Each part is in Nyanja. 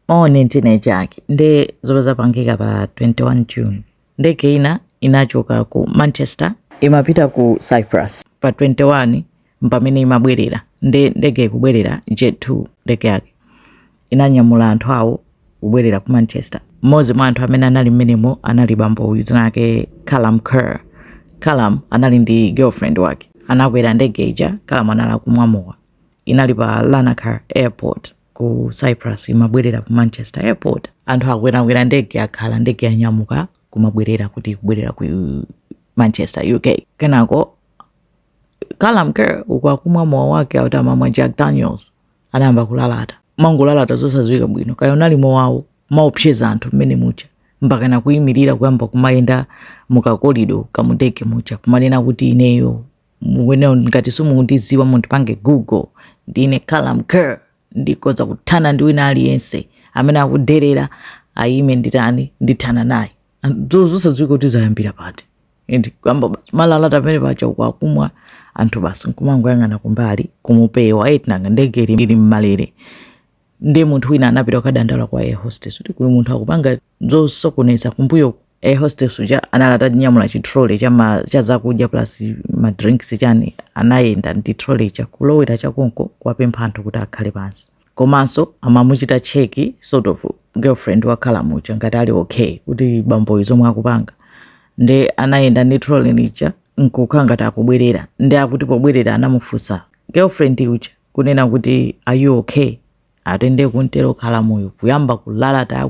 Moni, ndine Jack. Nde zomwe zapangika pa 21 June, ndege ina inachoka ku Manchester imapita ku Cyprus. Pa 21 mpamene imabwerera. Nde ndege ikubwerera, Jet2 ndege yake inanyamula anthu awo kubwerera ku Manchester. Mmodzi mwa anthu amene anali mmenemo anali bambo uyu dzina lake Callum Kerr. Callum anali ndi girlfriend wake. Anakwera ndege ija, Callum anali akumwa mowa. Inali pa Larnaca Airport ku Cyprus, imabwerera ku Manchester Airport. Anthu akwerakwera ndege, akhala, ndege yanyamuka kumabwerera, kuti ikubwerera ku Manchester, UK. Kenako Callum Kerr, uku akumwa mowa wake, akuti amamwa Jack Daniels, anayamba kulalata, mangolalata zosadziwika bwino kaya unali mowawo, maopseza anthu mmene muja, mpaka nakuyimirira kuyamba kumayenda muka corridor kamundege muja, kumanena kuti, "Ineyo mukuyenera, ngati simukundidziwa mundipange Google, ndine Callum Kerr, ndikhoza kuthana ndi wina aliyense amene akuderera, ayime, nditani, ndithana naye." Zosadziwika kuti zayambira pati. And kuyamba basi malalata pamene paja uku akumwa, anthu basi nkumangoyang'ana kumbali kumupewa eti, nanga ndege ili mmalere. Ndi munthu wina anapita kukadandaula kwa air hostess kuti kuli munthu akupanga zosokoneza kumbuyo. Air hostess uja anali atanyamula chi trolley cha zakudya plus ma drinks chani. Anayenda ndi trolley cha kulowera chakonko kuwapempha anthu kuti akhale pansi, komanso amamuchita check sort of girlfriend wa Callum uja ngati ali okay, kuti bamboyo zomwe akupanga. Ndi anayenda ndi trolley lija nkukhala ngati akubwerera. Ndi akuti pobwerera anamufunsa girlfriend uja kunena kuti, "Are you okay?" Atende kuntero Callum uyo kuyamba kulalata,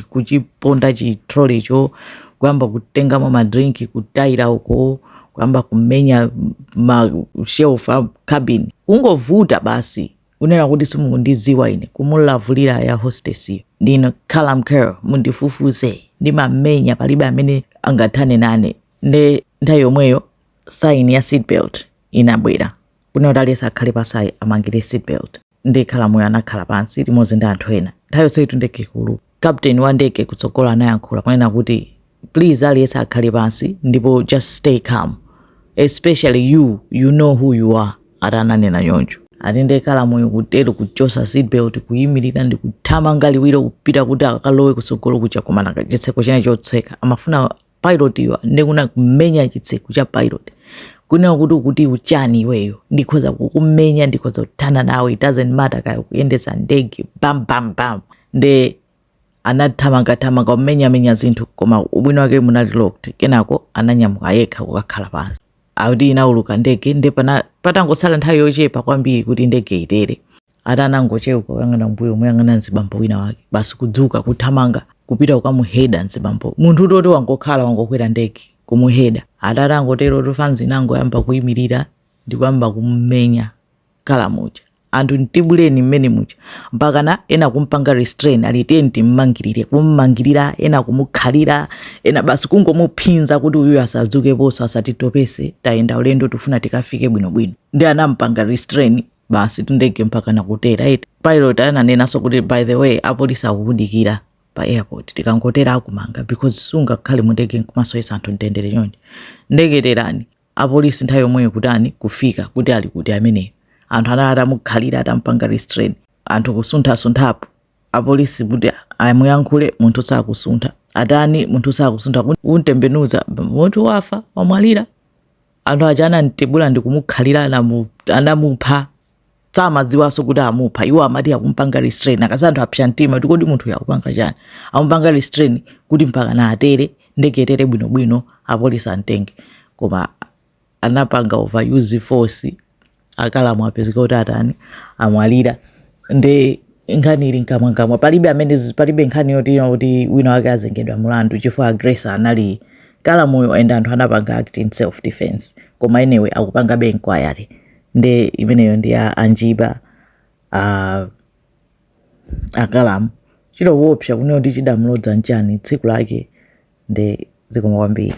kuchiponda chi trolley cho, kuyamba kutengamo ma drink kutayira uko, kuyamba kumenya ma shelf a cabin, kungovuta basi, kunena kuti, "Simukundidziwa ine," kumulavulira air hostess iyo, "Ndine Callum Kerr, mundifufuze, ndimamenya, palibe amene angathane nane." Nde nthawi yomweyo sign ya seatbelt inabwera kunena kuti aliyense akhale pansi, amangire seatbelt. Ndi Callum uyo anakhala pansi limodzi ndi anthu ena. Nthawi yonseyitu ndege ikulu. Captain wa ndege kutsogolo anayankhula kunena kuti, "Please, aliyense akhale pansi ndipo just stay calm, especially you, you know who you are." Ati ananena choncho. Ati nde Callum uyo kutero kuchosa seatbelt, kuyimirira ndi kuthamanga liwiro kupita kuti akalowe kutsogolo kuja, koma chitseko chene chotseka. Amafuna pilot iyo, ndikuna kumenya chitseko cha pilot, kunena kuti uchani iweyo, ndikhoza kukumenya, ndikhoza kuthana nawe, it doesn't matter kaya kuyendetsa ndege, bam bam bam. Nde anathamangathamanga kumenyamenya zinthu, koma ubwino wake munali locked. Kenako ananyamuka yekha kukakhala pansi. Akuti inauluka ndege, nde patangosala nthawi yochepa kwambiri kuti ndege itere, ati anangocheuka kuyang'ana mbuyo, muyang'ana mzibambo wina wake, basi kudzuka, kuthamanga kupita kukamuheda mzibambo, munthu utoti wangokhala, wangokwera ndege, kumuheda. Ati atangotero, tufanzi inangoyamba kuyimirira ndi kuyamba kumumenya Callum uja, anthu mtibuleni mmene muja, mpakana ena kumpanga restrain, ali tiye timmangirire, kummangirira, ena kumukhalira, ena basi kungomuphinza kuti uyu asadzukeponso, asatitopese, tayenda ulendo, tifuna tikafike bwinobwino. Ndi anampanga restrain basi, tundege mpaka nakutera eti. Pilot ananenanso kuti, "By the way, apolisi akukudikira pa airport, tikangotera akumanga because sungakhale mu ndege nkumasoyesa anthu mtendere choncho." Ndege terani, apolisi nthawi yomweyo kutani, kufika kuti ali kuti ameneyo. Anthu anali atamukhalira, atampanga restrain, anthu kusunthasunthapo, apolisi kuti amuyankhule, munthu sakusuntha, atani, munthu sakusuntha, kuntembenuza, munthu wafa, wamwalira. Anthu aja anamtibula ndi kumukhalira, anamupha. Samadziwanso kuti amupha. Iwo amati akumpanga restrain. Akasi anthu apsa mtima kuti kodi munthu yakupanga chani, amupanga restrain kuti mpaka na atere, ndege itere bwinobwino, apolisi amtenge, koma anapanga overuse force. A Callum apezeka kuti atani, amwalira. Nde nkhani ili nkamwankamwa, palibe amene, palibe nkhani yoti kuti wina wake azengedwa mulandu chifukwa aggressor anali Callum uyo and anthu anapanga act in self defense. Koma anyway, akupangabe inquiry. Nde imeneyo ndi ya anjiba a Callum. Chilowopsa kunena kuti chidamulodza nchani tsiku lake. Nde zikoma kwambiri.